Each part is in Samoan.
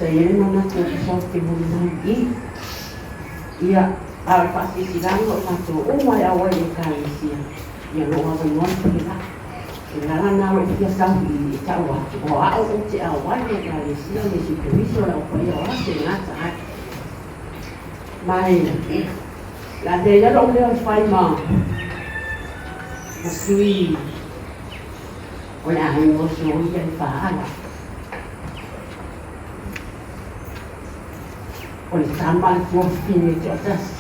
Sa i ai le manatu o te sau te molimau i i. Ia, a o le faasilasilaga o i latou uma e auai i Ekalesia, ia lo o avanoa le fale vaa. O le ala lena o lou fia sau i i e tau atu, o au ou te auai i le Ekalesia o Iesu Keriso o le Au Paia o Ase e gata ai. Ma e, o le a avea ia lou leo e fai ma ma sui o le aiga o Soia i Faala. O le tama a le tuafafine e toatasi.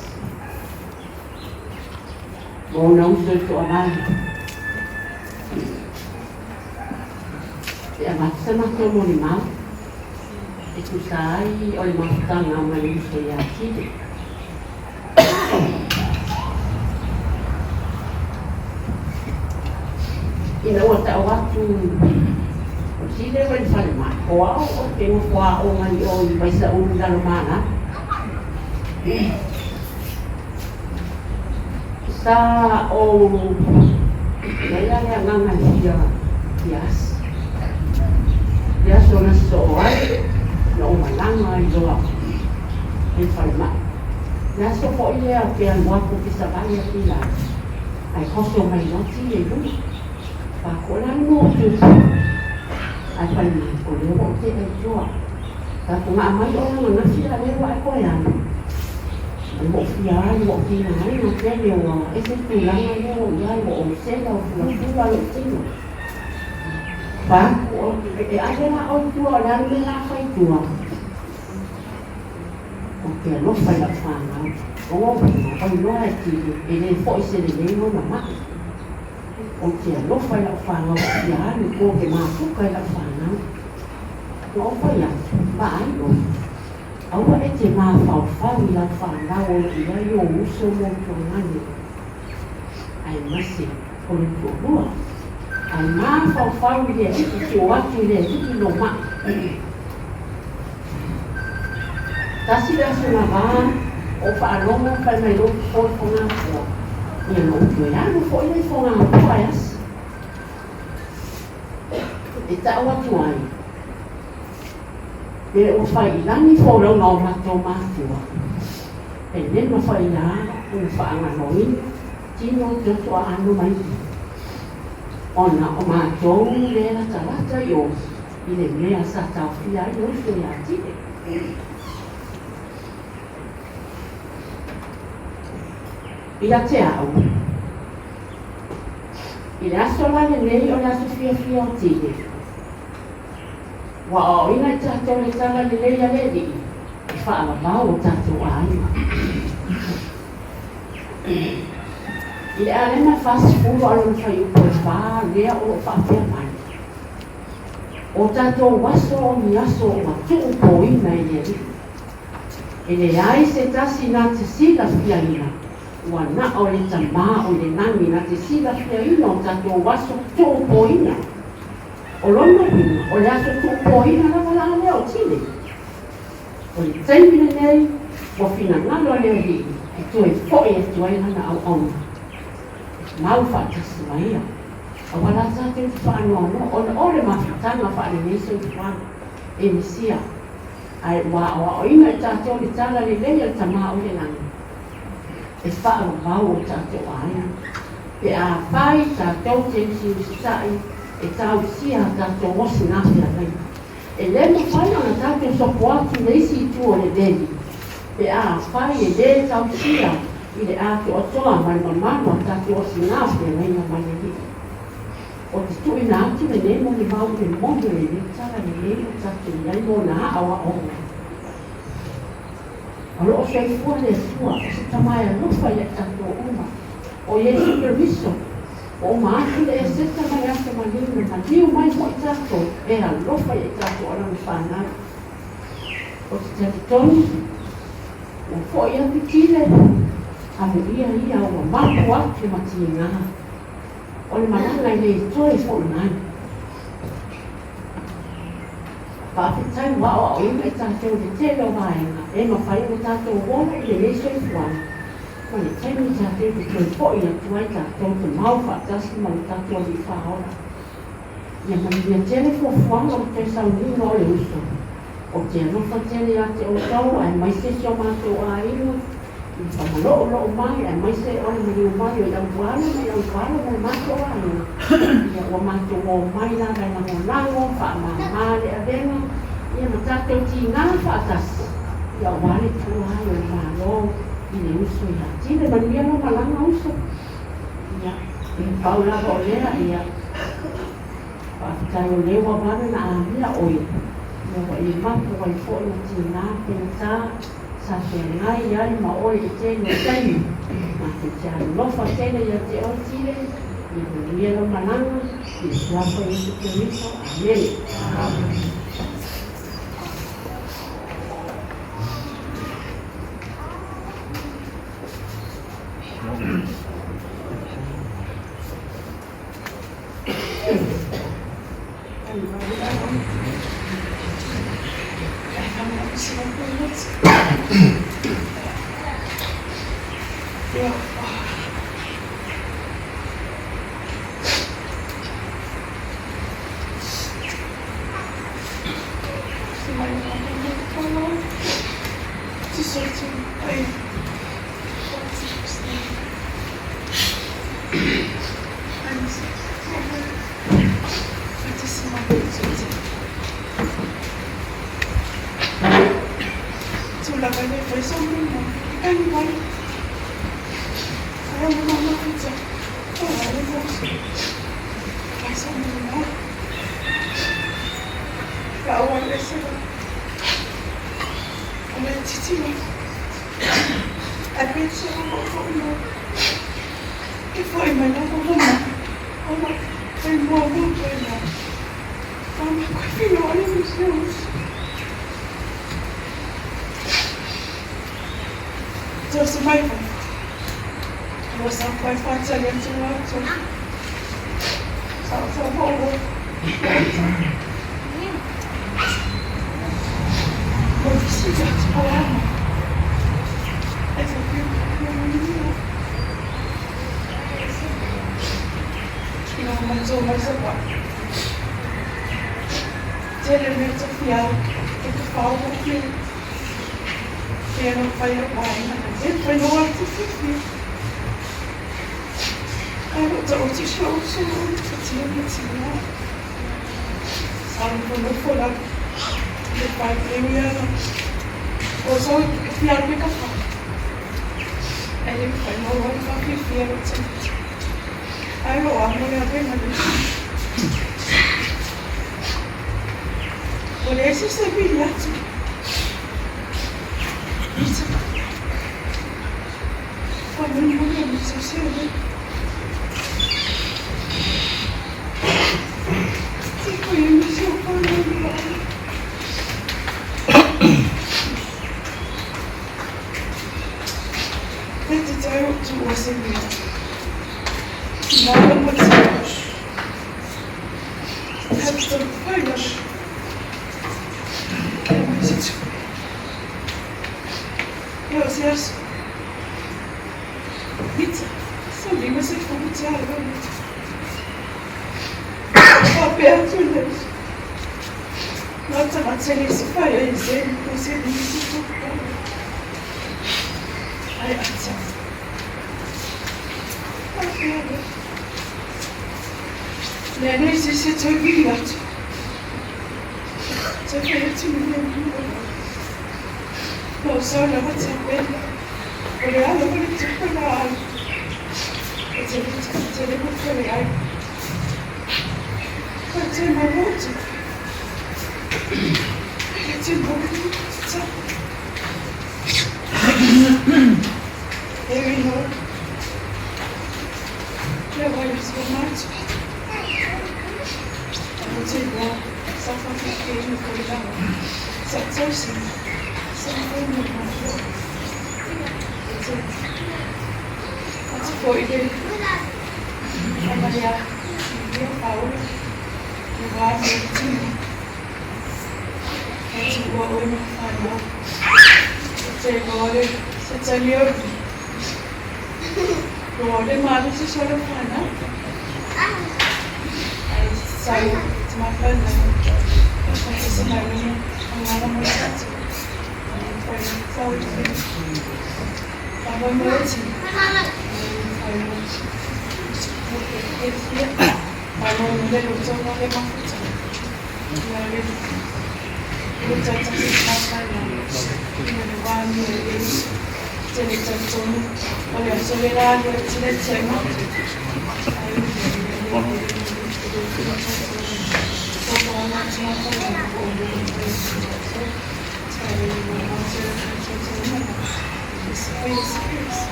Ma ona uso e toavalu. E avatu sa matou molimau e tusa ai o le mafutaga ma le uso ia Tile. Ina ua tau atu o Tile ua i le falemai, o au ou te nofo aoga i o i Vaisaulu i Lalomalama. Sa ou i ai le agaga e fia fia asi. I le aso na sosoo ai, na ou malaga ai loa i le falemai. Le aso foi lea ou te alu atu ou te savali atu i lalo, ae oso mai loa Tile i luga. Pako la le motu, ae fai mai, o lea ua ou tea i tua. Tatou gaa mai oe ananafi a lea ua e toe alu. E moofia ai, ua ou tigaina tele ua ese le tulaga lea ua i ai, ua ou sela, ua fulafula lou tino. Pako, e ave la oe i tua, o le a le mea o le a fai i tua? Ou te alofa i lau fanau. O, ua iloa e Tile, e le foi se lelei lona mai. Ou te alofa i lau fanau fia alu i o ke mafuka i lau fanau. Na ou fai atu, Vaai oe, aua e te mafaufau i lau fanau o lo o i ai ou uso ma ou tuagane, aemaise o lou toalua, ae mafaufau i le alii tuu atu i le alii lou mai. Tasi le aso na va o faalogo fai mai lou fofo i Fogatoa, ia na ou toe alu foi lea i Fogatoa e asi. E tau atu ai, pe ua fai i lagi folauga o matou matua, e le mafai la ona faagaloina tino toto aano mai ona o matou le latalata i o i le mea sa taofia ai le uso ia Tile. Ia te au, i le aso la lenei o le aso fiafia o Tile, ua aoaoina i tatou le tala lelei a le Alii e faalavao o tatou aiga. I le alema e 40 a lona fuaiupu e 4 lea o lo o faapea mai, O tatou aso o ni aso ua tuupoina e le Alii. E leai se tasi na te silafiaina, ua na o le Tamā o i le lagi na te silafiaina o tatou aso tuupoina. O lona uiga, o le aso tuupoina lava la lea o Tile. O le taimi lenei ua finagalo le Alii e toe foi atu ai lana auauna e mau faatasi ma ia. Aua la tatou te faanoanoa ona o le mafutaga faalenei soifuaga e misia, ae ua aoaoina i tatou le tala lelei a le Tama o le lagi e faaauau o tatou aiga pe afai tatou te usiusitai e tausia a tatou osi gafeagaiga. E le mafai ona tatou sopo atu i le isi itu o le veli pe afai e le tausia i le atoatoa ma le mamalu a tatou osigafeagaiga ma le Alii. O te tuuina atu lenei molimau i le moni o lenei tala lelei ua tatou i ai mo na aoaoga. O lo o soifua le Atua, o se Tama e alofa ia i tatou uma, o Iesu Keriso, ua uma atu le Eseta ma le Aso Maliu na maliu mai mo i tatou, e alofa ia i tatou o lana fanau. Ou te talitonu, ua foi atu Tile, amuia ia ua mapu atu ma tiga. O le malaga e le toe foi mai. Faafetai ua aoaoina i tatou i le tele o vaega e mafai ona tatou ola i lenei soifuaga ma le taimi tatou te toe foi atu ai tatou te mau faatasi ma lo tatou Alii Faaola. Ia manuia tele fuafuaga o le toe sauniga o le uso. Ou te alofa tele ia te outou, aemaise si o matou aiga, i le faamaloolooo mai, aemaise o le maliu mai o i au alo ma i au alo ma le matou aiga. Ia, ua matou omai lava e lagolago, faamama le avega, ia ma tatou tiga faatasi, ia aua le tuua ai o le Malo i le uso ia Tile. Manuia lou malaga uso. Ia, pau lava o lea, ia, Faafetai o lea ua vave ona amia oe, ina ua e mapu ai foi ma tiga faigata sa feagai ai ma oe i le tele o taimi. Matou te alofa tele ia te oe Tile, ia manuia lau malaga, i le Suafa o Iesu Keriso. Amene.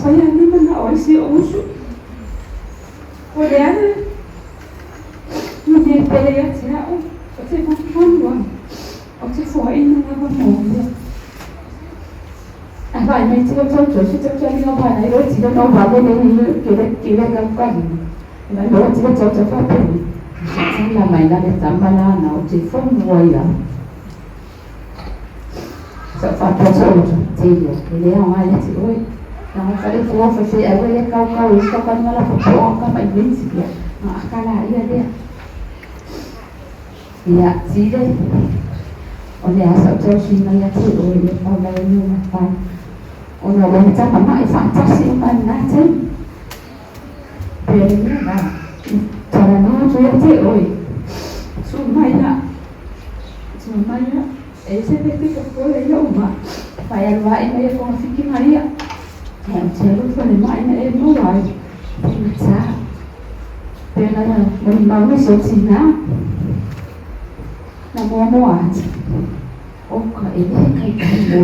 Faia ni mana o isi o usu. O le ana, no me pele ia te ao, o te manumanua, o te fuaina lava mo ia. A vai mai te tau tau se tau tau no vai nai ro ti no va le le ke le ke le ka ka ni. Vai ro ti tau tau fa pe ni. Sa la mai la le tamba la na o te fonua ia. Sa fa pa so te ia, e le au ai te oi. Na ma fa le fo fa fe ai le kau kau i ka pa la fo ka mai minti ia. Na akala ia le. Ia ti le. O le asa o tau sina ia te oi le o la ni ma pai. O na o ta ma e fantasi o ma na te. Pe ni na. Tara no tu ia te oi. Su mai na. Su mai na. E se te te ko le ia uma. Pai alua e mai ko fiki Maria. E o te alo fo le mai na e mo ai. Te ta. Pe na mo ma mo so ti na. Na mo mo ati. O ka e le kai kai mo.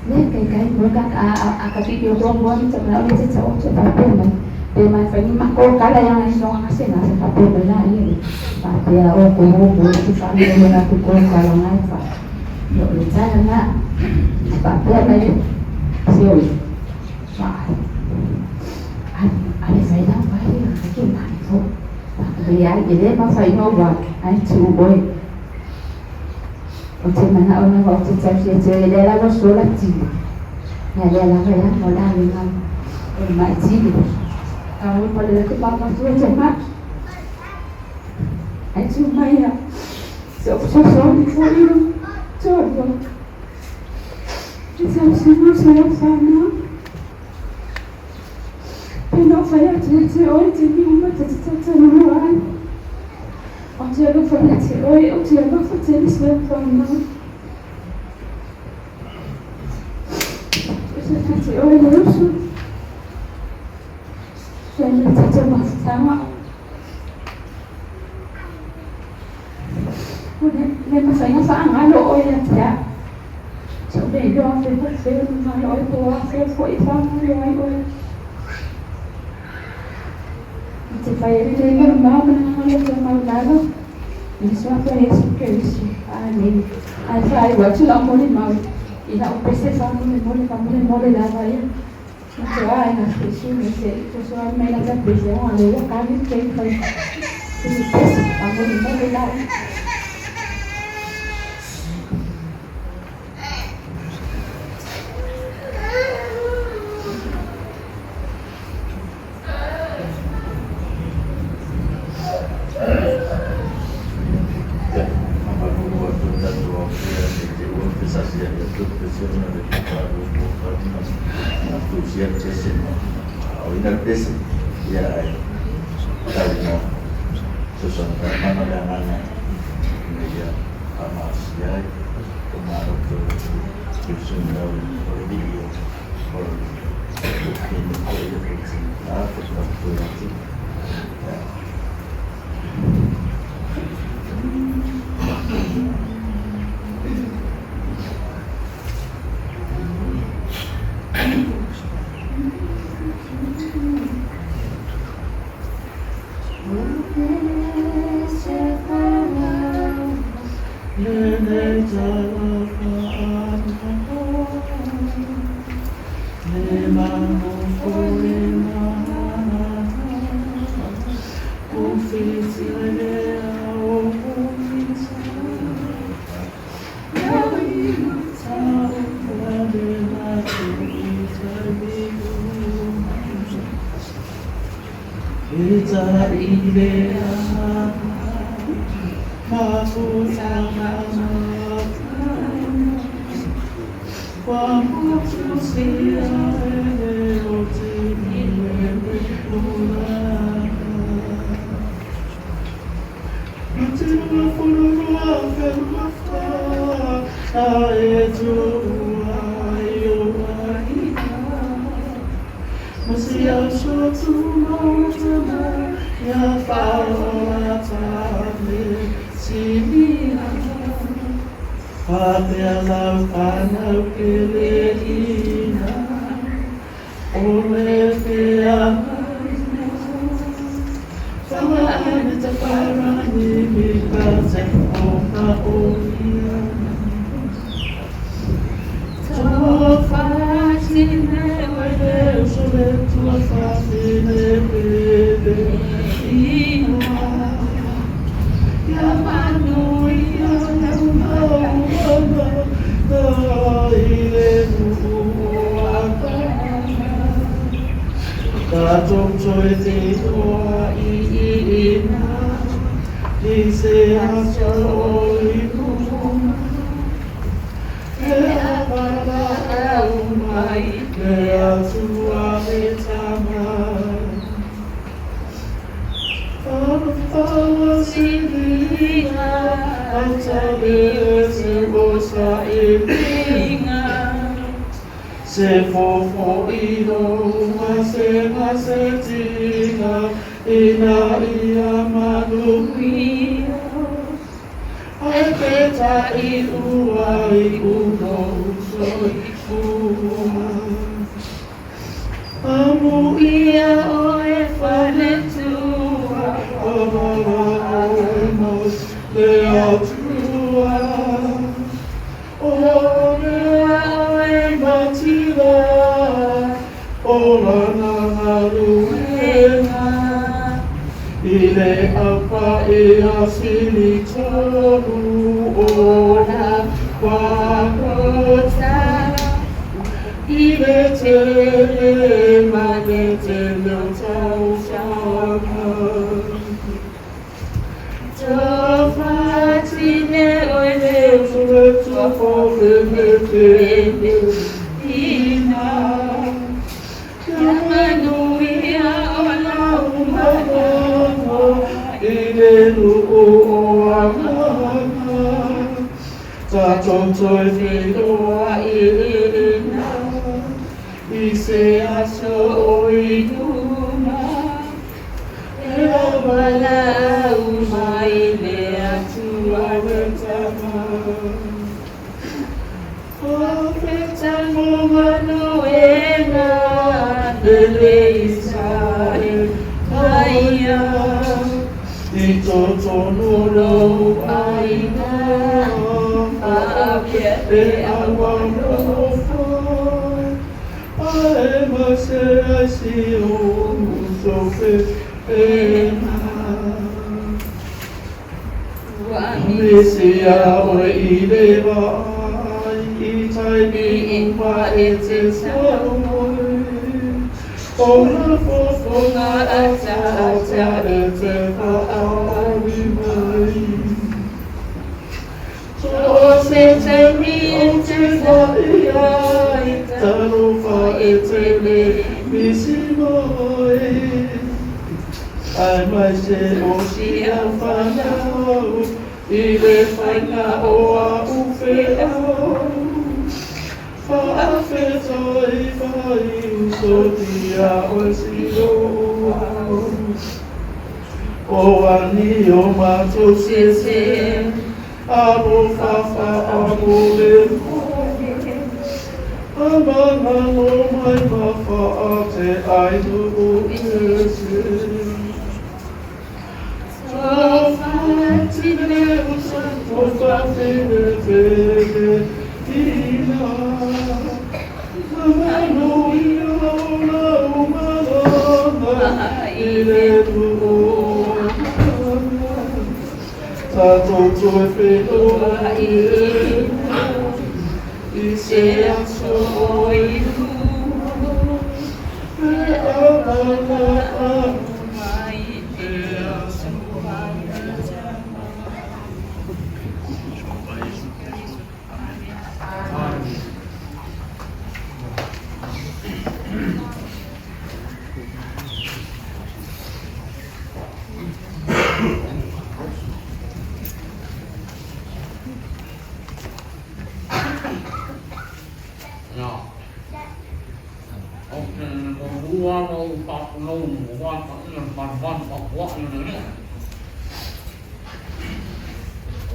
Le kai kai mo ka a ka fi yo mo ni ta na o te ta o te pa pe mai. Pe mai fa ni ma ko kala ya ni no ka se na se pa pe mai la ye. Pa pe a o ko mo ko ti fa ni mo na ku ko kala ngai fa. Yo le ta na pa pe mai se o. Fa. Ai ai fa da pa ye ka ke mai fo. Le ai le ma fa ino wa ai tu boy. O te mana o na o te tau se te le la lo so la ti. Ya le la ya mo la le na. O mai ti. Ka mo pa le ke pa pa tu te ma. Ai tu mai ya. So so so ni fo ni no. To lo. Ti tau se mo se ya fa na. Pe no fa ya te te o te mi uma te te te no ai. O te lo fa ya te oi o te lo fa te ni se fa na. Se te oi le usu. Se me te te ma fa. O le le ma fa ya fa nga lo o ya te. So me lo fe fa fe ma lo o ko fe fo i fa lo ai o. Te fai le le ma ma na lo te ma la lo. Ni so fa Yesu Kristo. Amen. Ai fa ai wa tu la mo ni ma. Ina o pese fa mo ni mo ni fa mo ni mo le la va ya. Te ai na Jesu ni se to so ai mai la ta pese o ale wa ka ni te fa. Ni pese fa mo ni mo le la.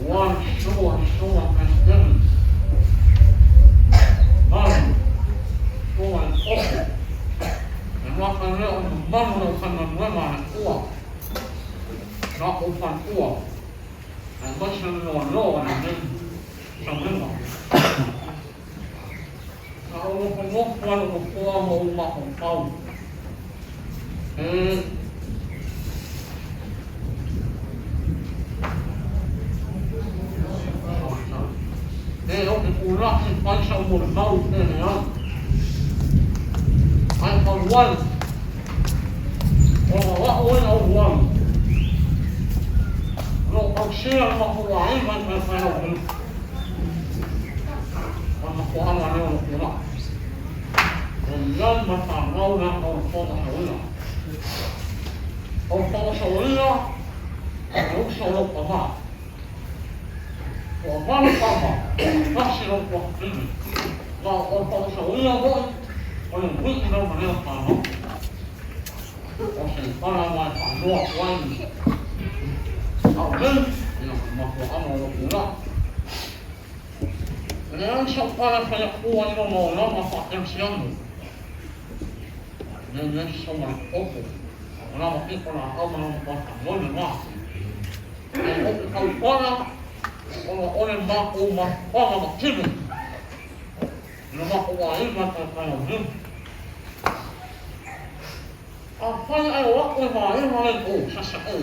1, 2, 2, and 7. 1, 4, and 4. Maka lea o mamalu le aufaigaluega a le Atua, na ou faletua, aemaise le loaloa o lenei sauega. Sa ou nofonofo lava i lou nofoa ma ou mafaufau, e Pe ou te tulai e fai sau molimau pe leai. Ae talu ai, ona o au ia ou alu, o lo o tausia le matou aiga i Paepaeaualii. O le mafuaaga lea o lou tulai. E i ai ma le fanau le ata o le Fofoga O le Fofoga o le uso o lou tama. Ua valu tama, tasi lou tuafafine. Ma o le Fofoga foi, o le uiʻi lava lea o fanau. O se tala lava e faailoa atu ai au nei, ia, le mafuaaga o lou tulai. E leai sau tala e fai atua i lona olaga faa-kerisiano. E leai se sau ma le popo, o lana pitolaau ma lona matafaioi lena. Ae ou te tautala ona o le matou mafutaga matino i lo matou aiga e paepaeaulima. Afai ae o atu le vaega lea i o Sasae i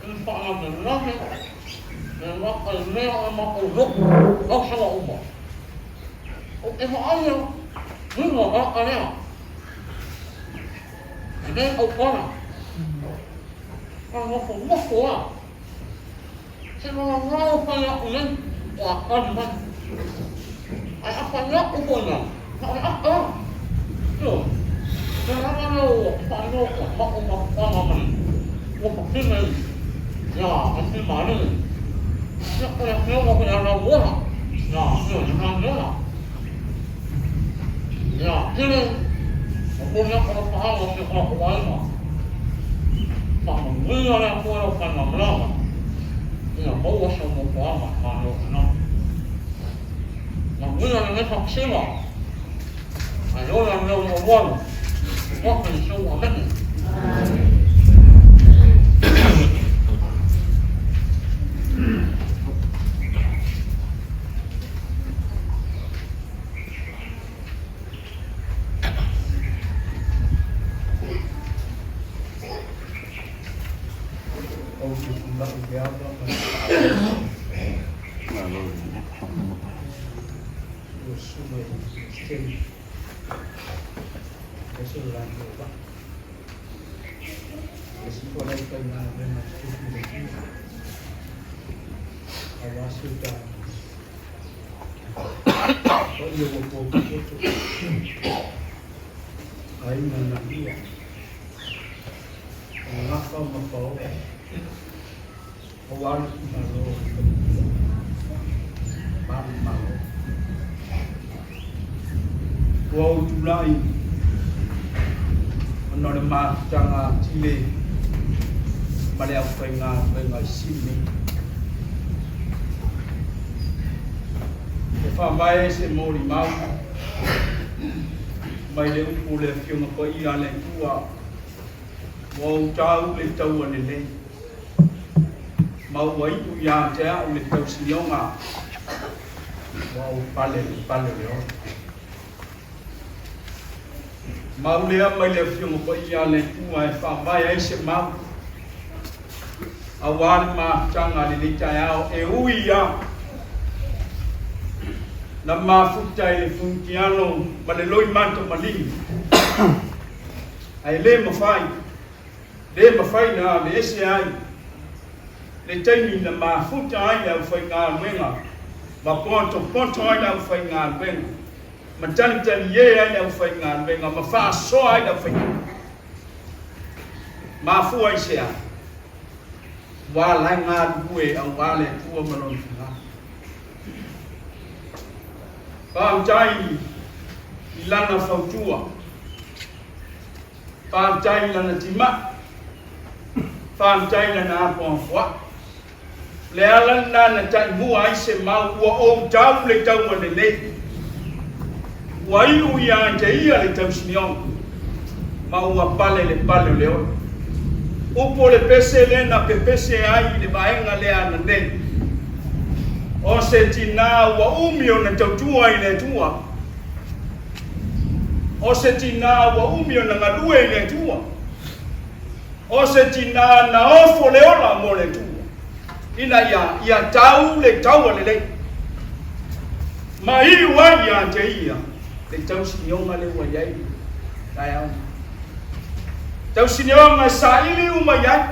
le faalavelave e gata i mea o le matou lotu tausaga uma. Ou te vaai au, uiga gata lea. E le tautala. A nofonofo lava. Se maumau fai aku nei, ua tali mai. Ae a fai aku foi la, na o le ata lava. Ioe. O le agaga lea ua faailoa atu ai, matou mafutaga ma le tuafafine ia Afimalii. Ia, o le afioga foi ia Lauola, ia, ioe, ia Lauola. Ia, Tele, momoli atu lau paau o si o tatou aiga. Faamanuia le Atua i lau faigamalaga, ia maua sau nofoaga i Malo o le Lagi. Manuia lenei faapisiga, ae ola le leo i alualu, Oka Iesu, Amene. Ou te tulai i le ava ma le faaaloalo ua susuga i le Peresetene aemaise o le latou vaa. Aemaise foi o le aufaigaluega tutupu i le Atua aua si o tatou paia ua potopoto aiga na lua o Gafa ma Paoa aua le itumalo o le Faletua Manumalo. Ua ou tulai ona o le mafutaga atili ma le aufaigaluega i Sydney. E faavae se molimau mai le upu o le Afioga Paia a le Atua, ua ou tau le taua lelei, ma ua iu ia te au le tausinioga, ua ou pale i le pale o le ola. Mau lea mai le Afioga Paia a le Atua e faavae ai se mau aua le mafutaga a lenei taeao e ui ia na mafuta i le fugutiano ma le loimata maligi ae le mafai le mafai na aveese ai le taimi na mafuta ai le aufaigaluega ma potopoto ai le aufaigaluega ma talitalie ai le aufaigaluega ma faasoa ai le aufaigaluega. Mafua i se a? Ua ala ai galulue aua le Atua ma Lona finagalo. Faafetai i Lana fautua. Faafetai i Lana timai. Faafetai i Lana apoapoai. O le ala lena na taimua ai se mau, ua ou tau le taua lelei. Ua iu ia te ia le tausinioga. Ma ua pale le pale o le ola. Upu o le pese lea na pepese ai i le vaega lea ananei. O se tinā ua umi ona tautua i le Atua. O se tinā ua umi ona galue i le Atua. O se tinā na ofo le ola mo le Atua, ina ia ia tau le taua lelei. Ma iu ai ia te ia le tausinioga lea ua i ai le taeao nei. Tausinioga e saili uma i ai.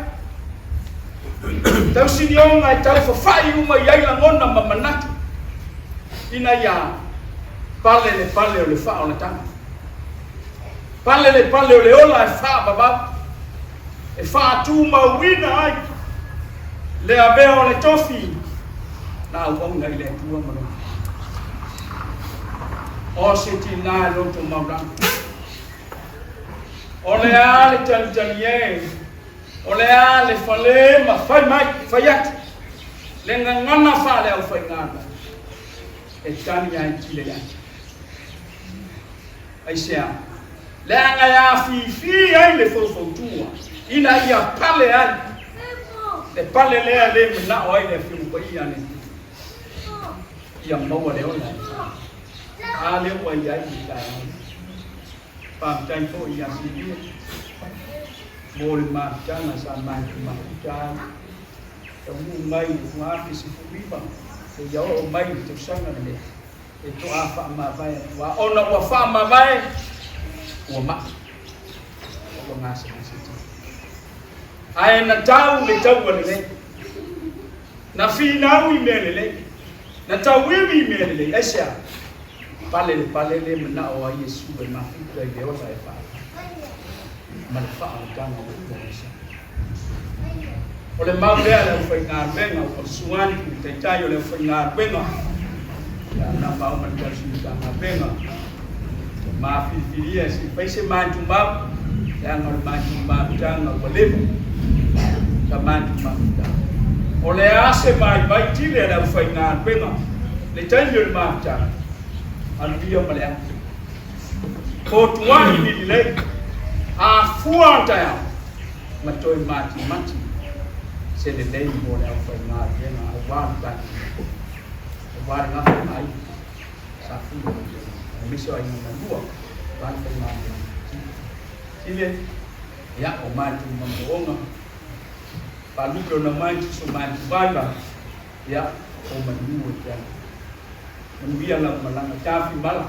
Tausinioga e taufafai uma i ai lagona ma manatu ina ia pale le pale o le faaolataga. Pale le pale o le ola e faavavau, e faatumauina ai le avea o le tofi na auauna i le Atua ma Lona. O se tinā e loto maulana. O le a le talitali e, o le a le fale ma fai mai, fai atu, le gagana faale-aufaigaluega e tali ai tile le ata. Aisea? Leaga e afifi ai le faufautua ina ia pale ai le pale lea le manao ai le Afioga Paia a le Atua ia maua le ola e fai. A lea ua i ai le taeao. Faafetai foi ia Silia mo le mafutaga sa matou mafuta ai. Taunuu mai i le 2019 seia oo mai i le tausaga lenei. E toa faamavae atu a ona ua faamavae ua mai ua gasegase tele. Ae na tau le taua lelei, na finau i mea lelei, na tauivi i mea lelei. Aisea? Pale le pale le manao a Iesu e mafuta i le ola e faavae ma le faaolataga o ua maisa. O le mau lea a le aufaigaluega ua susu atu le taitai o le aufaigaluega ia na mau ma le tausi Matagaluega ma filifilia se i fai se matumau leaga o le matumamutaga ua leva sa matumamutaga. O le a se vaivai tele a le aufaigaluega le taimi o le mafutaga aluia ma le ata. Fotuai lililei afua taeao ma toe matimati se lelei mo le aufaigaluega aua le tatou nuu, aua le gafa ma aiga sa fua i le aemaise o aiga malua aua le faigaluega. Sile, ia, o matou mamooga, faalupe ona mai so matou vaivai, ia, o manu o te ala. Manuia lau malaga, tafi mala,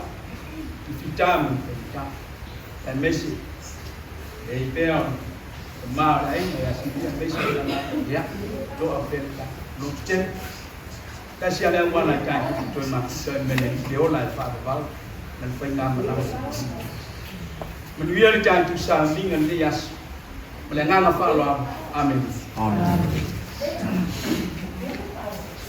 i fita ma le faigata, aemaise e i pea o le ma o le aiga ia Silia, aemaise o lana, ia, toa pea le ta, lotu tele. Tasi a le auala e tatou te toe mafuta i mea i le ola e faavavau ma le faigamalaga. Manuia le tatou sauniga i lenei aso. Ma le agaga faaaloalo. Amene. Amen.